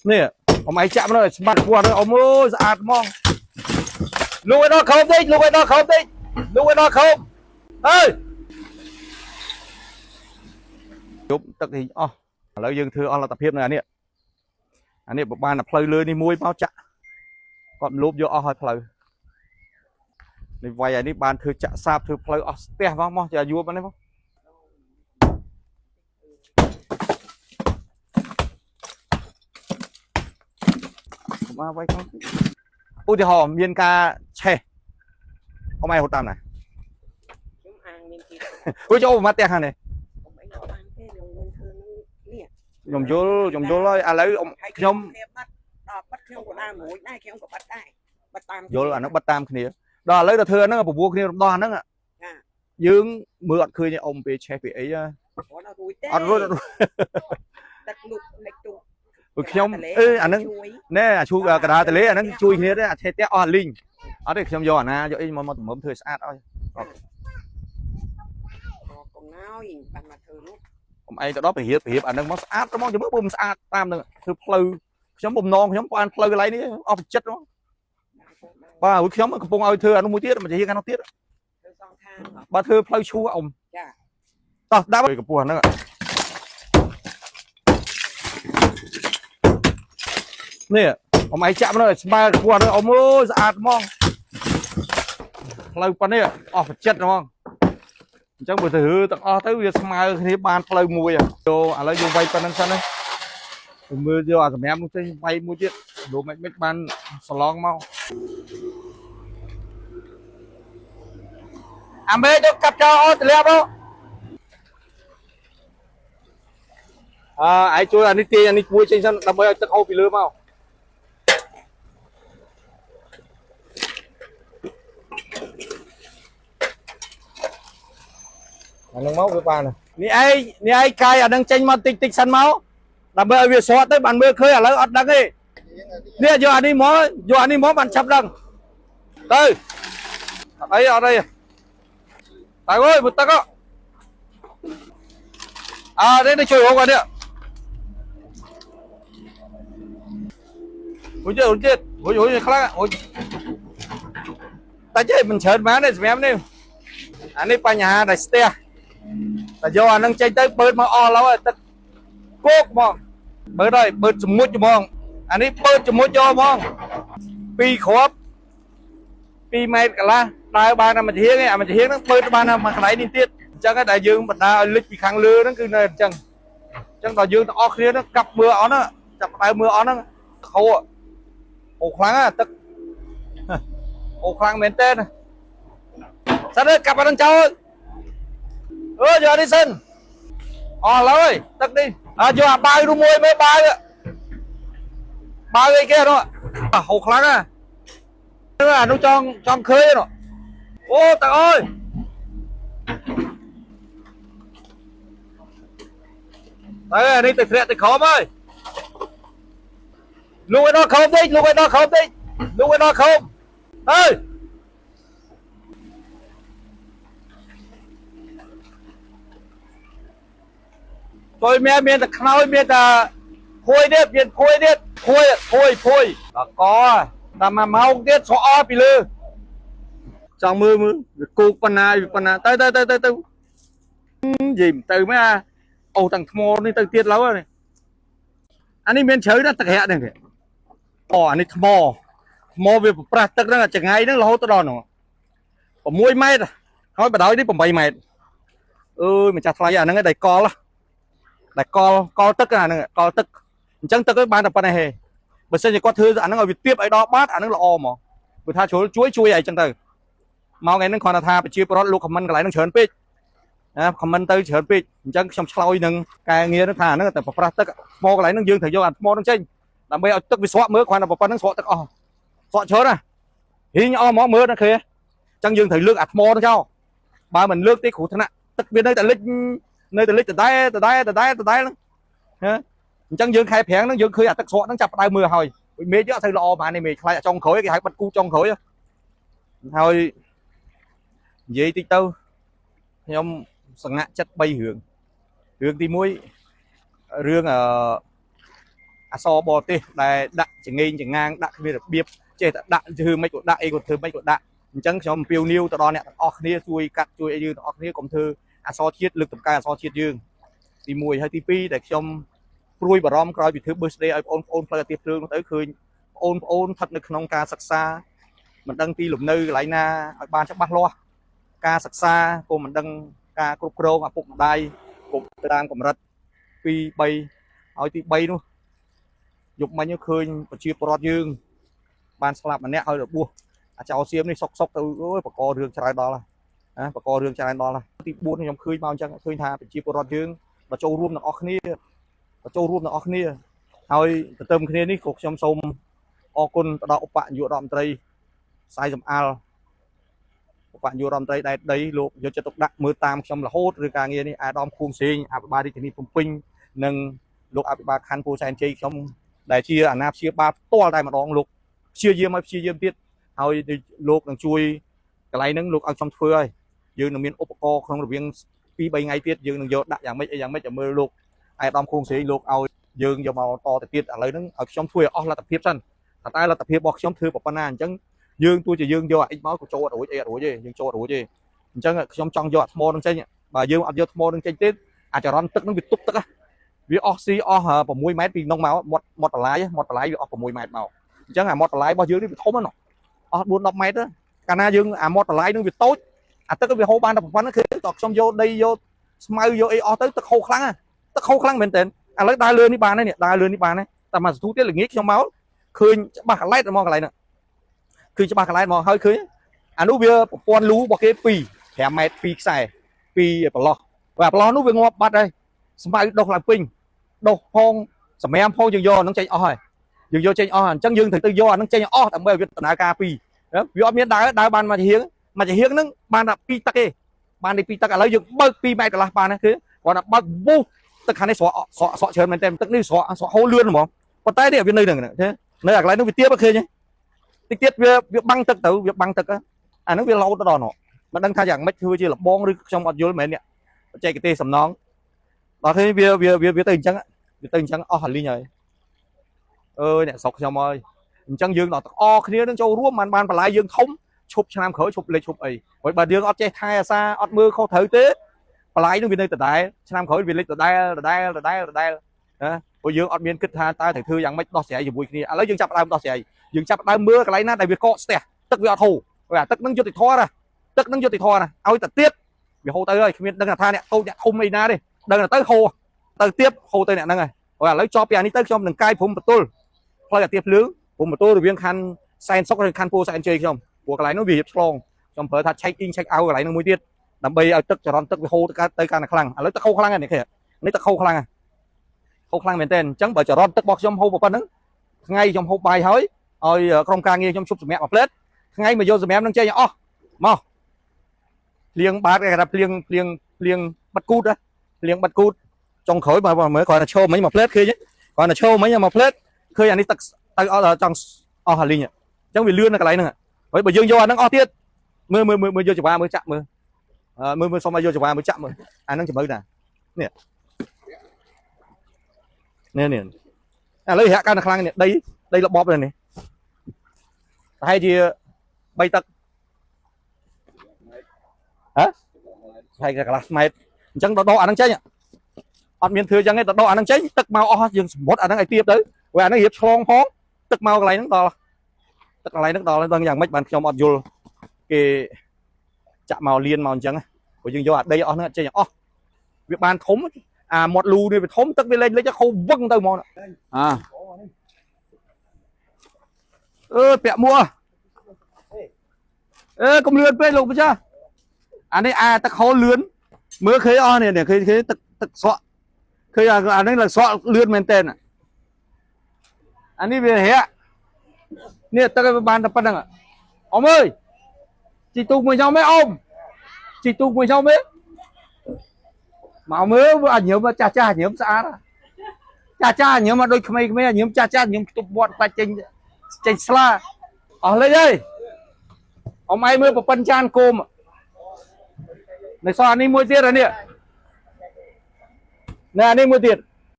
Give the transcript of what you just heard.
នេះអ៊ំឯងចាក់មកឲ្យស្បាត់ពោះហ្នឹងអ៊ំអើយស្អាតហ្មងលូកឲ្យដល់ក្រោមតិចលូកឲ្យដល់ក្រោមតិចលូកឲ្យដល់ក្រោមអើយជប់ទឹកនេះអស់ឥឡូវយើងធ្វើអស់លទ្ធភាពនៅអានេះអានេះបើបានតែផ្លូវលើនេះមួយមកចាក់គាត់លូបយកអស់ហើយផ្លូវនេះវាយអានេះបានធ្វើចាក់សាបធ្វើផ្លូវអស់ស្ទះហ្មងមកជាយួរប៉ុណ្នេះមកមកវាយក្នុងឧទាហរណ៍មានការឆេះអ៊ំឯងរត់តាមណា ខ្ញុំអាងមានទី អូចូលមកផ្ទះខាងនេះ កុំអីក៏បានទេខ្ញុំមិនធ្វើនេះ ខ្ញុំយល់ខ្ញុំយល់ហើយឥឡូវអ៊ំ ហើយ ខ្ញុំ គ្នាបាត់ដល់បាត់ខ្ញុំក៏ដើរមួយដែរខ្ញុំក៏បាត់ដែរបាត់តាម យល់អាហ្នឹងបិទតាមគ្នាដល់ឥឡូវដល់ធ្វើអាហ្នឹងពពោះគ្នារំដោះអាហ្នឹងយើងមើលអត់ឃើញទេអ៊ំពេលឆេះពេលអីហ៎ គាត់អត់រួចទេ អត់រួចអត់រួច ទឹកលុបលិចទូ ព្រោះខ្ញុំអឺអាហ្នឹងណែអាឈូកកដាតលេអាហ្នឹងជួយគ្នាទេអាឆេះផ្ទះអស់អាលីងអត់ទេខ្ញុំយកអាណាយកអីមកមកទំធ្វើឲ្យស្អាតអស់ កុំណោយបានមកធ្វើនោះ អ៊ំឯងទៅដល់ពរៀបពរៀបអាហ្នឹងមកស្អាតហ្មងចាំមើលបើមិនស្អាតតាមហ្នឹងធ្វើផ្លូវខ្ញុំបំណងខ្ញុំបានផ្លូវកន្លែងនេះអស់ចិត្តហ្មងបាទព្រោះខ្ញុំកំពុងឲ្យធ្វើអានោះមួយទៀតមកជាខាងនោះទៀត ធ្វើសងខាង បើធ្វើផ្លូវឈួរអ៊ំ ចា តោះដាក់កម្ពស់អាហ្នឹងនេះអ៊ំឯងចាក់មកឲ្យស្មើកម្ពស់ហ្នឹងអ៊ំអើយស្អាតហ្មងផ្លូវប៉ុណ្នេះអស់ចិត្តហ្មងអញ្ចឹងបើទៅរើទាំងអស់ទៅវាស្មើគ្នាបានផ្លូវមួយចូលឥឡូវយើងវាយប៉ុណ្្នឹងសិនណាមើលយកអាសម្រាប់នោះចេញវាយមួយទៀតលោកមិនមិនបានសឡងមកអាមេទៅកាប់ចោលអូទលាប់អូអើឯងជួយអានេះទាញអានេះមួយចេញសិនដើម្បីឲ្យទឹកហូរពីលើមកអានឹងមកវាបាននេះឯងនេះឯងកាយអានឹងចេញមកតិចតិចសិនមកដើម្បីឲ្យវាស្រត់ទៅបានមើលឃើញឥឡូវអត់ដឹងទេនេះយកអានេះមកយកអានេះមកបានចាប់ដឹងទៅអត់អីអត់អីទៅអើយមកទឹកអើនេះជួយរកអានេះរួចទៀតរួចទៀតរួចរួចខ្លាំងរួចតែចេះមិនច្រើនបានទេសម្រាប់នេះអានេះបញ្ហាដែលស្ទះតែយកអានឹងចេញទៅបឺតមកអស់ឡើយទឹកគោកហ្មងបឺតហើយបឺតសមុជហ្មងអានេះបឺតសមុជយកហ្មងពីរគ្រាប់2ម៉ែត្រកន្លះដើរបានតែមួយជាងឯងអាមួយជាងហ្នឹងបឺតបានតែមួយកន្លែងនេះទៀតអញ្ចឹងតែយើងបណ្ដាឲ្យលិចពីខាងលើហ្នឹងគឺនៅអញ្ចឹងអញ្ចឹងដល់យើងទាំងអស់គ្នាហ្នឹងកាប់មើលអស់ហ្នឹងចាប់ដើមមើលអស់ហ្នឹងខោអូខ្លាំងទឹកអូខ្លាំងមែនតើសិនកាប់អាហ្នឹងចោលអើយកនេះសិនអស់ឡើយទឹកនេះអើយកអាបាវនោះមួយមើលបាវបាវអីគេនោះហូខ្លាំងណាអានោះចង់ចង់ឃើញនោះអូតើអើយទៅអានេះទៅធ្លាក់ទៅក្រោមហើយលូកឲ្យដល់ក្រោមតិចលូកឲ្យដល់ក្រោមតិចលូកឲ្យដល់ក្រោមទៅ tôiមានមានតែខ្នើយមានតែភួយទៀតមានភួយទៀតភួយភួយភួយដល់កតែមួយម៉ោងទៀតស្រអល់ពីលើចង់មើលមើលវាគោកប៉ុណ្ណាវាប៉ុណ្ណាទៅទៅទៅទៅទៅនិយាយមិនទៅមែនអាអូទាំងថ្មនេះទៅទៀតឡើយអានេះមានជ្រៅណាស់ទឹករាក់នេះអូអានេះថ្មថ្មវាប្រប្រាស់ទឹកហ្នឹងចង្អៃហ្នឹងរហូតទៅដល់ហ្នឹង6ម៉ែត្រហើយបដ ாய் នេះ8ម៉ែត្រអើយម្ចាស់ថ្លៃអាហ្នឹងឯងដែលកល ដែលកលកលទឹកអាហ្នឹងកលទឹកអញ្ចឹងទឹកបានតែប៉ុណ្ណេះហេបើសិនជាគាត់ធ្វើអាហ្នឹងឲ្យវាទៀបឲ្យដល់បាតអាហ្នឹងល្អហ្មងព្រោះថាជ្រុលជួយជួយអីចឹងទៅមកថ្ងៃហ្នឹងគ្រាន់តែថាប្រជាពលរដ្ឋលោកខមមិនកន្លែងហ្នឹងច្រើនពេកណាខមមិនទៅច្រើនពេកអញ្ចឹងខ្ញុំឆ្លើយនឹងកែងារហ្នឹងថាអាហ្នឹងតែប្រប្រាស់ទឹកថ្មកន្លែងហ្នឹងយើងត្រូវយកអាថ្មហ្នឹងចេញដើម្បីឲ្យទឹកវាស្រក់មើលគ្រាន់តែប៉ុណ្្នឹងស្រក់ទឹកអស់ស្រក់ច្រើនណាហ៊ីងអស់ហ្មងមើលណាឃើញអញ្ចឹងយើងត្រូវលើកអាថ្មហ្នឹងចោលបើមិនលើកទេគ្រោះថ្នាក់ទឹកវានៅតែលិចនៅតែលិចដដែលដដែលដដែលដដែលហ្នឹងណាអញ្ចឹងយើងខែប្រាំងហ្នឹងយើងឃើញអាទឹកស្រកហ្នឹងចាប់ផ្ដើមមើលហើយមេឃអត់សូវល្អប៉ុន្មានទេមេឃខ្លាចចុងក្រោយគេហៅបិទគូចុងក្រោយហើយនិយាយតិចទៅខ្ញុំសង្ហាក់ចិត្ត3រឿងរឿងទី1រឿងអឺ អក្សរបរទេសដែលដាក់ចងេងចងាងដាក់គ្មានរបៀបចេះតែដាក់ធ្វើមិនក៏ដាក់អីក៏ធ្វើមិនក៏ដាក់អញ្ចឹងខ្ញុំអំពាវនាវទៅដល់អ្នកទាំងអស់គ្នាជួយកាត់ជួយអីយើងទាំងអស់គ្នាកុំធ្វើអក្សរជាតិលើកតម្កើងអក្សរជាតិយើងទី1ហើយទី2ដែលខ្ញុំព្រួយបារម្ភក្រោយពីធ្វើ birthday ឲ្យបងប្អូនផ្លូវអាទិភ្លើងនោះទៅឃើញបងប្អូនស្ថិតនៅក្នុងការសិក្សាមិនដឹងទីលំនៅកន្លែងណាឲ្យបានច្បាស់លាស់ការសិក្សាក៏មិនដឹងការគ្រប់គ្រងឪពុកម្ដាយគ្រប់តាមកម្រិត2 3ហើយទី3នោះយប់មិញឃើញប្រជាពលរដ្ឋយើងបានស្លាប់ម្នាក់ហើយរបួសអាចោសៀមនេះសុកសុកទៅអូយបករឿងច្រើនដល់ណាបករឿងច្រើនដល់ទី4ខ្ញុំឃើញមកអញ្ចឹងឃើញថាប្រជាពលរដ្ឋយើងបើចូលរួមទាំងអស់គ្នាបើចូលរួមទាំងអស់គ្នាហើយទន្ទឹមគ្នានេះក៏ខ្ញុំសូមអរគុណទៅដល់ឧបនាយករដ្ឋមន្ត្រីសាយសំអាល់ឧបនាយករដ្ឋមន្ត្រីដែតដីលោកយកចិត្តទុកដាក់មើលតាមខ្ញុំរហូតឬការងារនេះអាដាមខួងសេងអភិបាលរាជធានីភ្នំពេញនិងលោកអភិបាលខណ្ឌពោធិ៍សែនជ័យខ្ញុំដែលជាអាណាព្យាបាលផ្ទាល់តែម្ដងលោកព្យាយាមឲ្យព្យាយាមទៀតហើយលោកនឹងជួយកន្លែងហ្នឹងលោកឲ្យខ្ញុំធ្វើហើយយើងនឹងមានឧបករណ៍ក្នុងរវាង2 3ថ្ងៃទៀតយើងនឹងយកដាក់យ៉ាងម៉េចអីយ៉ាងម៉េចឲ្យមើលលោកអាដាមខួងសេងលោកឲ្យយើងយកមកតទៅទៀតឥឡូវហ្នឹងឲ្យខ្ញុំធ្វើឲ្យអស់លទ្ធភាពសិនថាតើលទ្ធភាពរបស់ខ្ញុំធ្វើប៉ុណ្ណាអញ្ចឹងយើងទោះជាយើងយកអាអ៊ិចមកក៏ចូលអត់រួចអីអត់រួចទេយើងចូលអត់រួចទេអញ្ចឹងខ្ញុំចង់យកអាថ្មនឹងចេញបើយើងអត់យកថ្មនឹងចេញទេអាចរន្តទឹកនឹងវាទប់ទឹកវាអស់ស៊ីអស់6ម៉ែត្រពីក្នុងមកមាត់មាត់បន្លាយមាត់បន្លាយវាអស់6ម៉ែត្រមកអញ្ចឹងអាមាត់បន្លាយរបស់យើងនេះវាធំណាស់អស់4 10ម៉ែត្រកាលណាយើងអាមាត់បន្លាយនឹងវាតូចអាទឹកវាហូរបានតែប៉ុណ្ណឹងគឺតោះខ្ញុំយកដីយកស្មៅយកអីអស់ទៅទឹកហូរខ្លាំងទឹកហូរខ្លាំងមែនទែនឥឡូវដើរលឿននេះបានហើយនេះដើរលឿននេះបានហើយតែមកសន្ទុះទៀតល្ងាចខ្ញុំមកឃើញច្បាស់កន្លែតហ្មងកន្លែងហ្នឹងឃើញច្បាស់កន្លែតហ្មងហើយឃើញអានោះវាប្រព័ន្ធលូរបស់គេ2 5ម៉ែត្រ2ខ្សែ2ប្រឡោះបាទប្រឡោះនោះវាងាប់បាត់ហើយស្មៅដុះឡើងពេញដុះផងសម្រាមផងយើងយកអាហ្នឹងចេញអស់ហើយយើងយកចេញអស់អញ្ចឹងយើងត្រូវទៅយកអាហ្នឹងចេញអស់ដើម្បីឲ្យវាដំណើរការពីរវាអត់មានដើរដើរបានមួយជាងមួយជាងហ្នឹងបានតែ2ទឹកទេបានតែ2ទឹកឥឡូវយើងបើក2ម៉ែត្រកន្លះបានណាគឺគាត់ថាបើកវូទឹកខាងនេះស្រកស្រកស្រកច្រើនមែនតើទឹកនេះស្រកស្រកហូរលឿនហ្មងប៉ុន្តែនេះវានៅហ្នឹងទេនៅអាកន្លែងនោះវាទៀបឃើញទេតិចទៀតវាវាបាំងទឹកទៅវាបាំងទឹកអាហ្នឹងវាលោតទៅដល់នោះមិនដឹងថាយ៉ាងម៉េចធ្វើជាលបងឬខ្ញុំអត់យល់មែននេះបច្ចេកទេសសំណងដល់ឃើញវាវាវាទៅអញ្ចឹងវាទៅអញ្ចឹងអស់អាលីងហើយអើយអ្នកស្រុកខ្ញុំអើយអញ្ចឹងយើងដល់ទាំងអគ្នានឹងចូលរួមបានបានបន្លាយយើងធំឈប់ឆ្នាំក្រោយឈប់លេខឈប់អីហើយបើយើងអត់ចេះថែអាសាអត់មើលខុសត្រូវទេបន្លាយនឹងវានៅដដែលឆ្នាំក្រោយវាលេចដដែលដដែលដដែលដដែលណាព្រោះយើងអត់មានគិតថាតើត្រូវធ្វើយ៉ាងម៉េចដោះស្រាយជាមួយគ្នាឥឡូវយើងចាប់ដើមដោះស្រាយយើងចាប់ដើមមើលកន្លែងណាដែលវាកកស្ទះទឹកវាអត់ហូរព្រោះអាទឹកនឹងយុត្តិធម៌ណាទឹកនឹងយុត្តិធម៌ណាឲ្យតែទៀតវាហូរទៅហើយគ្មានដឹងថាអ្នកតូចអ្នកធំអីណាទេដឹងតែទៅហូរទៅទៀតហូរទៅអ្នកហ្នឹងហើយហើយឥឡូវចប់ពីអានេះទៅខ្ញុំនឹងកាយព្រំបន្ទល់ផ្លូវអាទិភ្លើងព្រំបន្ទល់រវាងខណ្ឌសែនសុកនិងខណ្ឌពោធិ៍សែនជ័យខ្ញុំព្រោះកន្លែងនោះវារៀបឆ្លងខ្ញុំប្រើថា check in check out កន្លែងនោះមួយទៀតដើម្បីឲ្យទឹកចរន្តទឹកវាហូរទៅទៅកាន់តែខ្លាំងឥឡូវទឹកហូរខ្លាំងហើយនេះឃើញនេះទឹកហូរខ្លាំងហើយហូរខ្លាំងមែនទែនអញ្ចឹងបើចរន្តទឹករបស់ខ្ញុំហូរប៉ុណ្្នឹងថ្ងៃខ្ញុំហូបបាយហើយឲ្យក្រុមការងារខ្ញុំឈប់សម្រាប់មួយផ្លេតថ្ងៃមកយកសម្រាប់នឹងចេញអស់មកភ្លៀងបាតគេថាភ្លៀងភ្លៀងភ្លៀងបិទគូតភ្លៀងបិទគូតចុងក្រោយបើមើលគ្រាន់តែឈោមិញមួយផ្លេតឃើញគ្រាន់តែឈោមិញមួយផ្លេតឃើញអានេះទឹកទៅអត់ចង់អស់អាលីងអញ្ចឹងវាលឿននៅកន្លែងហ្នឹងហើយបើយើងយកអាហ្នឹងអស់ទៀតមើលមើលមើលយកចង្វាមើលចាក់មើលមើលមើលសុំឲ្យយកចង្វាមើលចាក់មើលអាហ្នឹងជំរឿណានេះនេះនេះឥឡូវរាក់កាន់តែខ្លាំងនេះដីដីរបបនេះប្រហែលជា3ទឹកហ៎ប្រហែលជាកន្លះម៉ែត្រអញ្ចឹងដកអាហ្នឹងចេញអត់មានធ្វើអញ្ចឹងទេដកអាហ្នឹងចេញទឹកមកអស់យើងសមុទ្រអាហ្នឹងឲ្យទៀបទៅព្រោះអាហ្នឹងរៀបឆ្លងផងទឹកមកកន្លែងហ្នឹងដល់ទឹកកន្លែងហ្នឹងដល់ដឹងយ៉ាងម៉េចបានខ្ញុំអត់យល់គេចាក់មកលៀនមកអញ្ចឹងព្រោះយើងយកអាដីអស់ហ្នឹងចេញអស់វាបានធំអាមាត់លូនេះវាធំទឹកវាលេចលេចខោវឹងទៅហ្មងអាអឺពាក់មួកអឺកុំលឿនពេកលោកម្ចាស់អានេះអាទឹកហូរលឿនមើលឃើញអស់នេះឃើញឃើញទឹកទឹកស្រក់ឃើញអានេះឡើងស្រក់លឿនមែនតើអានេះវារាក់នេះទឹកវាបានតែប៉ុណ្្នឹងអ៊ំអើយជីទូកមួយខ្ញុំទេអ៊ំជីទូកមួយខ្ញុំទេមកមើលអាញើមចាស់ចាស់ញើមស្អាតចាស់ចាស់ញើមមកដូចក្មេងៗញើមចាស់ចាស់ញើមខ្ទប់វត្តបាច់ចេញចេញស្លាអស់លេចហើយអ៊ំឯងមើលប្រពន្ធចានគោមនៅសល់អានេះមួយទៀតអានេះណែអានេះមួយទៀត